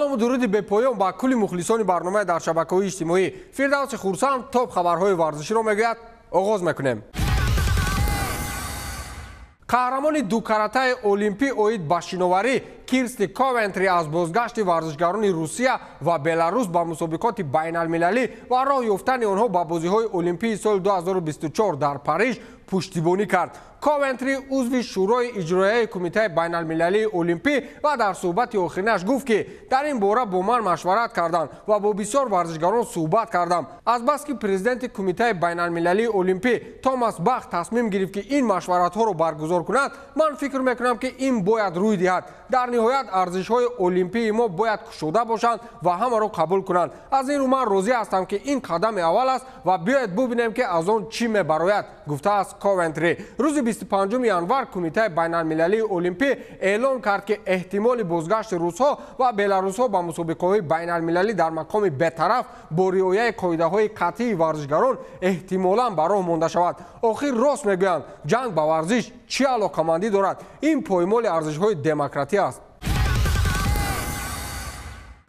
Салому дуруди бепоён ба кулли мухлисони барномаи дар шабакаҳои иҷтимоӣ. Фирдавси Хурсанд топ хабарҳои варзиширо мегӯяд. Оғоз мекунем. Қаҳрамони дукаратаи олимпӣ оид ба шиноварӣ Кирсти Ковентри аз бозгашти варзишгарони Русия ва Беларус ба мусобиқоти байналмилалӣ ва роҳ ёфтани онҳо ба бозиҳои олимпии соли 2024 дар Париж пуштибонӣ кард. Ковентри узви Шӯрои иҷроияи Кумитаи байналмилалии олимпӣ ва дар суҳбати охиринаш гуфт, ки дар ин бора бо ман машварат карданд ва бо бисёр варзишгарон суҳбат кардам. Азбаски президенти Кумитаи байналмилалии олимпӣ Томас Бах тасмим гирифт, ки ин машваратҳоро баргузор кунад, ман фикр мекунам, ки ин бояд рӯй диҳад. Дар ниҳоят арзишҳои олимпии мо бояд кушода бошанд ва ҳамаро қабул кунанд. Аз ин рӯ ман розӣ ҳастам, ки ин қадами аввал аст ва биёед бубинем, ки аз он чӣ мебарояд, гуфтааст Ковентри. Рӯзи 25 январ Кумитаи байналмилалии олимпӣ эълон кард, ки эҳтимоли бозгашти русҳо ва беларусҳо ба мусобиқаҳои байналмилалӣ дар мақоми бетараф бо риояи қоидаҳои қатъии варзишгарон эҳтимолан ба роҳ монда шавад. Охир рост мегӯянд, ҷанг ба варзиш чӣ алоқамандӣ дорад? Ин поймоли арзишҳои демократӣ аст.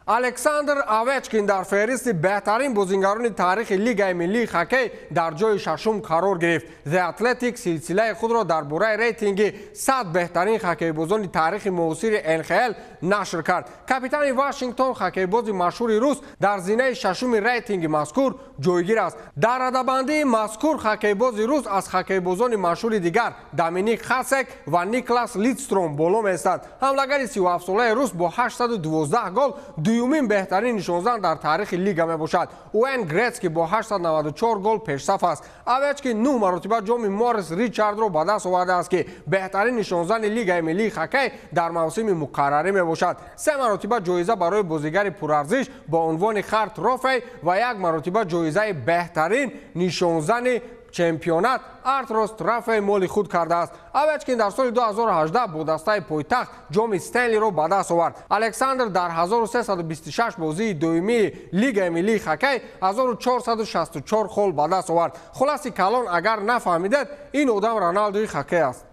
Александр Овечкин дар феҳристи беҳтарин бозингарони таърихи Лигаи миллии хоккей дар ҷои шашум қарор гирифт. The Athletic силсилаи худро дар бораи рейтинги 100 беҳтарин хоккейбозони таърихи муосири НХЛ нашр кард. Капитани Вашингтон, хоккейбози машҳури рус, дар зинаи шашуми рейтинги мазкур ҷойгир аст. Дар радабандии мазкур хоккейбози рус аз хоккейбозони машҳури дигар Доминик Хасек ва Никлас Лидстром боло меистад. Ҳамлагари 37-солаи рус бо 812 гол дуюмин беҳтарин нишонзан дар таърихи лига мебошад. Уэн Гретски бо 894 гол пешсаф аст. Овечкин 9 маротиба ҷоми Морис Ричардро ба даст овардааст, ки беҳтарин нишонзани Лигаи миллии хоккей дар мавсими муқаррарӣ мебошад. Се маротиба ҷоиза барои бозигари пурарзиш бо унвони Харт Трофей ва як маротиба ҷоизаи беҳтарин нишонзани чемпионат Артрос Трофей моли худ кардааст. Овечкин дар соли 2018 бо дастаи пойтахт ҷоми Стенлиро ба даст овард. Александр дар 1326 бозии дуюмии Лигаи миллии хоккей 1464 хол ба даст овард. Хулоси калон, агар нафаҳмидед, ин одам Роналдуи хоккей аст.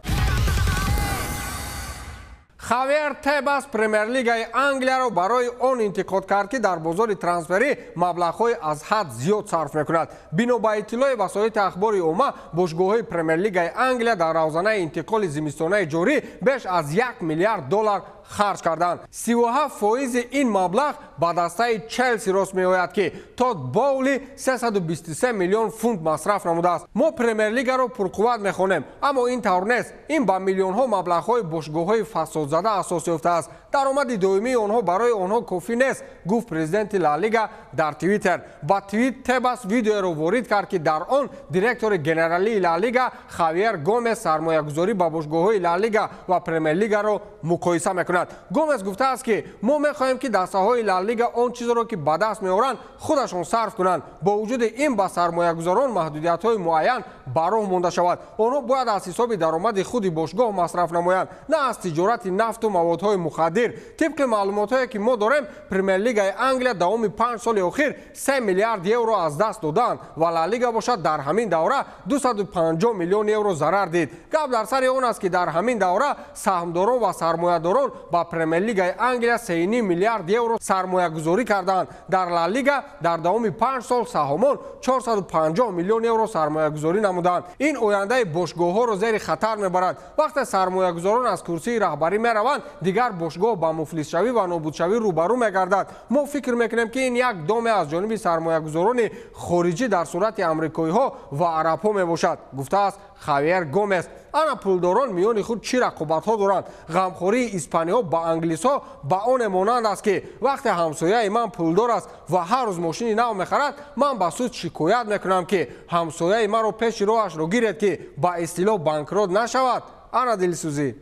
Хавьер Тебас Премер-лигаи Англияро барои он интиқод кард, ки дар бозори трансферӣ маблағҳои аз ҳад зиёд сарф мекунад. Бино ба иттилои васоити ахбори омма, бошгоҳҳои Премер-лигаи Англия дар равзанаи интиқоли зимистонаи ҷорӣ беш аз 1 миллиард доллар харҷ карданд. 37% ин маблағ ба дастаи Челси рост меояд, ки Тод Боули 323 миллион фунт масраф намудааст. Мо Премер-лигаро пурқувват мехонем, аммо ин тавр нест. Ин ба миллионҳо маблағҳои бошгоҳҳои фасодзада асос ёфтааст. Даромади доимии онҳо барои онҳо кофӣ нест, гуфт президенти Ла Лига дар Твиттер. Ба твит Тебас видеоеро ворид кард, ки дар он директори генералии Ла Лига Хавьер Гомес сармоягузорӣ ба бошгоҳҳои Ла Лига ва Премер-лигаро муқоиса мекунад. Гомес гуфтааст, ки мо мехоҳем, ки дастаҳои Ла Лига он чизеро, ки ба даст меоранд, худашон сарф кунанд. Бо вуҷуди ин ба сармоягузорон маҳдудиятҳои муайян ба роҳ монда шавад. Онҳо бояд аз ҳисоби даромади худи бошгоҳ масраф намоянд, на аз тиҷорати нафту маводҳои мухаддир. Тибқи маълумотҳое, ки мо дорем, Премер-лигаи Англия давоми 5 соли охир 3 миллиард евро аз даст додаанд ва Ла Лига бошад дар ҳамин давра 250 миллион евро зарар дид. Гап дар сари он аст, ки дар ҳамин давра саҳмдорон ва сармоядорон ба Премер-лигаи Англия 3,5 миллиард евро сармоягузорӣ карданд. Дар Ла Лига дар давоми 5 сол саҳомон 450 миллион евро сармоягузорӣ намуданд. Ин ояндаи бошгоҳҳоро зери хатар мебарад. Вақте сармоягузорон аз курсии раҳбарӣ мераванд, дигар бошгоҳ ба муфлисшавӣ ва нобудшавӣ рӯбарӯ мегардад. Мо фикр мекунем, ки ин як доме аз ҷониби сармоягузорони хориҷӣ дар сурати амрикоиҳо ва арабҳо мебошад, гуфтааст Хавьер Гомес. Ана пулдорон миёни худ чӣ рақобатҳо доранд? Ғамхории испаниҳо ба англисҳо ба оне монанд аст, ки вақте ҳамсояи ман пулдор аст ва ҳар рӯз мошини нав мехарад, ман ба суд шикоят мекунам, ки ҳамсояи маро пеши роҳашро гиред, ки ба истилоҳ банкрот нашавад. Ана дилсӯзӣ.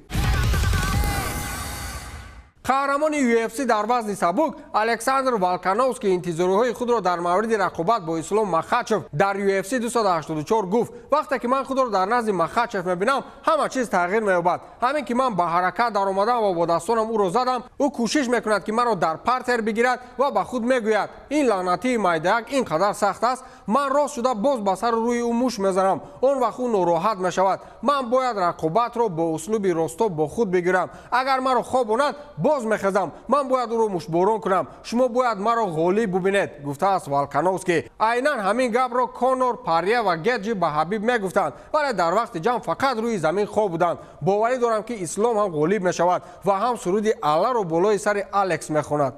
Қаҳрамони UFC дар вазни сабук Александр Волкановский интизориҳои худро дар мавриди рақобат бо Ислом Махачев дар UFC 284 гуфт: вақте ки ман худро дар назди Махачев мебинам, ҳама чиз тағйир меёбад. Ҳамин ки ман ба ҳаракат даромадам ва бо дастонам ӯро задам, ӯ кӯшиш мекунад, ки маро дар партер бигирад ва ба худ мегӯяд: ин лаънатии майдаяк ин қадар сахт аст. Ман рост шуда боз ба сару рӯи ӯ муш мезанам. Он вақт ӯ нороҳат мешавад. Ман бояд рақобатро бо услуби росто бо худ бигирам. Агар маро хобонад, боз Боз мехезам. Ман бояд ӯро мушборон кунам. Шумо бояд маро ғолиб бубинед, гуфтааст Волкановски. Айнан ҳамин гапро Конор, Парье ва Геҷи ба Ҳабиб мегуфтанд, вале дар вақти ҷанг фақат рӯи замин хоб буданд. Боварӣ дорам, ки Ислом ҳам ғолиб мешавад ва ҳам суруди Алларо болои сари Алекс мехонад.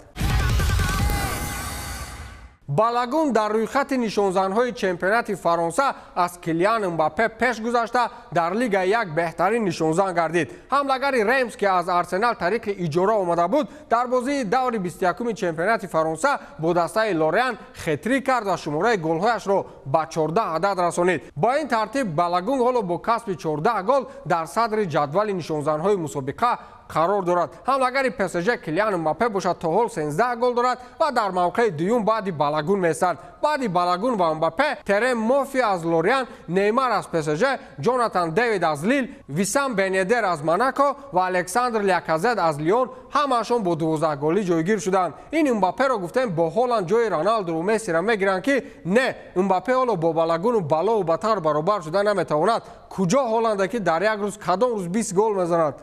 Балагун дар рӯйхати нишонзанҳои чемпионати Фаронса аз Килиан Мбаппе пеш гузашта, дар Лига як беҳтарин нишонзан гардид. Ҳамлагари Реймс, ки аз Арсенал тариқи иҷора омада буд, дар бозии даври 21-уми чемпионати Фаронса бо дастаи Лориан хетрик кард ва шумораи голҳояшро ба 14 адад расонид. Бо ин тартиб Балагун ҳоло бо касби 14 гол дар садри ҷадвали нишонзанҳои мусобиқа қарор дорад. Ҳамлагари ПСЖ Килиан Мбаппе бошад, то ҳол 13 гол дорад ва дар мавқеи дуюм баъди Балагун меистад. Баъди Балагун ва Мбаппе Терем Мофи аз Лориан, Неймар аз ПСЖ, Ҷонатан Дэвид аз Лил, Висам Бенедер аз Монако ва Александр Ляказет аз Лион ҳамаашон бо 12 голӣ ҷойгир шуданд. Ин Мбапперо гуфтем, бо Ҳоланд ҷои Роналдуру Мессиро мегиранд, ки не, Мбаппе ҳоло бо Балагуну Балову Батар баробар шуда наметавонад. Куҷо Ҳоланде, ки дар як рӯз кадом рӯз 20 гол мезанад?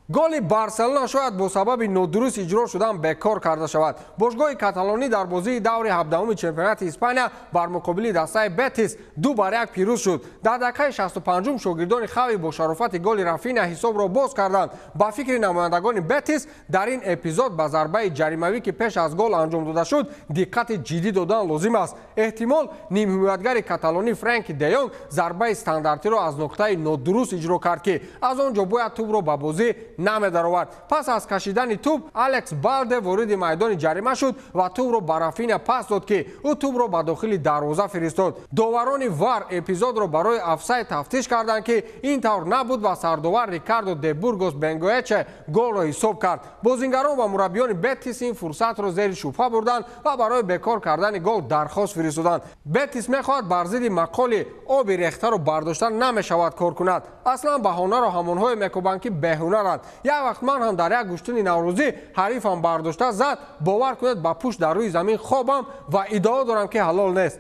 Голи Барселона шояд бо сабаби нодуруст иҷро шудан бекор карда шавад. Бошгоҳи каталонӣ дар бозии даври 17-уми чемпионати Испания бар муқобили дастаи Бетис 2-1 пирӯз шуд. Дар дақиқаи 65-ум шогирдони Хави бо шарофати голи Рафиня ҳисобро боз карданд. Ба фикри намояндагони Бетис, дар ин эпизод ба зарбаи ҷаримавӣ, ки пеш аз гол анҷом дода шуд, диққати ҷиддӣ додан лозим аст. Эҳтимол, нимҳимоятгари каталонӣ Френки де Йонг зарбаи стандартиро аз нуқтаи нодуруст иҷро кард, ки аз он ҷо бояд тӯбро ба бозӣ намедаровард. Пас аз кашидани тӯб Алекс Балде вориди майдони ҷарима шуд ва тӯбро ба Рафиня пас дод, ки ӯ тӯбро ба дохили дарвоза фиристод. Доварони ВАР эпизодро барои офсайд тафтиш карданд, ки ин тавр набуд ва сардовар Рикардо де Бургос Бенгоече голро ҳисоб кард. Бозингарон ва мураббиёни Бетис ин фурсатро зери шубҳа бурданд ва барои бекор кардани гол дархост фиристоданд. Бетис мехоҳад бар зидди мақоли оби рехтаро бардошта намешавад кор кунад. Аслан баҳонаро ҳамонҳое мекӯбанд, ки беҳунаранд. Як вақт ман ҳам дар як гӯштини наврӯзӣ ҳарифам бардошта зад, бовар кунед, ба пушт дар рӯи замин хобам ва иддао дорам, ки ҳалол нест.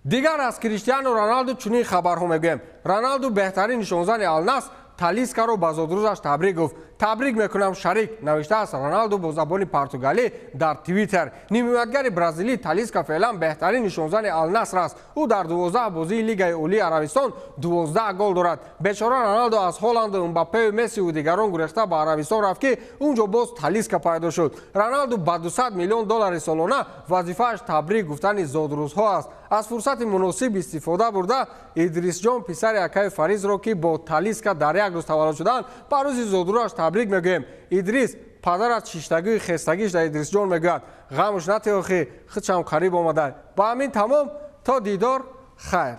Дигар аз Криштиану Роналду чунин хабарҳо мегӯем. Роналду беҳтарин нишонзани Алнаср Талискаро ба зодрӯзаш табрик гуфт. Табрик мекунам, шарик, навиштааст Роналду бо забони португалӣ дар Твиттер. Нимҳимоятгари бразилӣ Талиска феълан беҳтарин нишонзани Алнаср аст. Ӯ дар 12 бозии Лигаи Олии Арабистон 12 гол дорад. Бечора Роналду аз Ҳоланду, Мбаппею, Мессиву дигарон гурехта ба Арабистон рафт, ки он ҷо боз Талиска пайдо шуд. Роналду ба 200 миллион доллари солона вазифааш табрик гуфтани зодрӯзҳо аст. Аз фурсати муносиб истифода бурда, Идрисҷон, писари акаи Фаризро, ки бо Талиска дар як рӯз таваллуд шуданд, ба рӯзи зодрӯзаш табрик мегӯем. Идрис, падарат шиштагию хестагиш дар Идрисҷон мегӯяд. Ғамуш натеохӣ, худшам қариб омада. Ба ҳамин тамом, то дидор, хайр.